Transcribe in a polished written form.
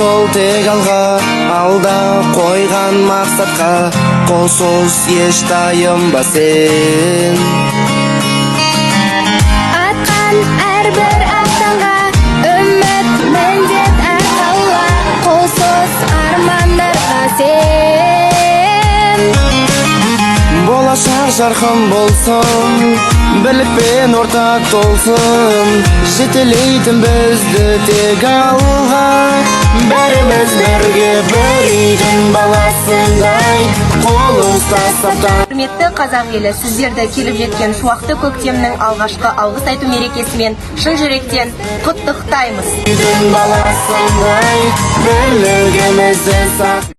Ұмтыл тек алға, алда қойған мақсатқа қол соз, еш тайынба сен. Атқан әрбір ақ таңға үміт, міндет арқала, қол соз армандарға сен. Болашақ жарқын болсын, бірлікпен орта толсын, жетелейтін бізді тек алға. Бәріміз бірге, бір үйдің баласындай қол ұстасып та. Құрметті қазақ елі, сіздерді келіп жеткен шуақты көктемнің алғашқы алғыс айту мерекесімен шын жүректен құттықтаймыз. Үйдің баласындай бірлігімізді сақ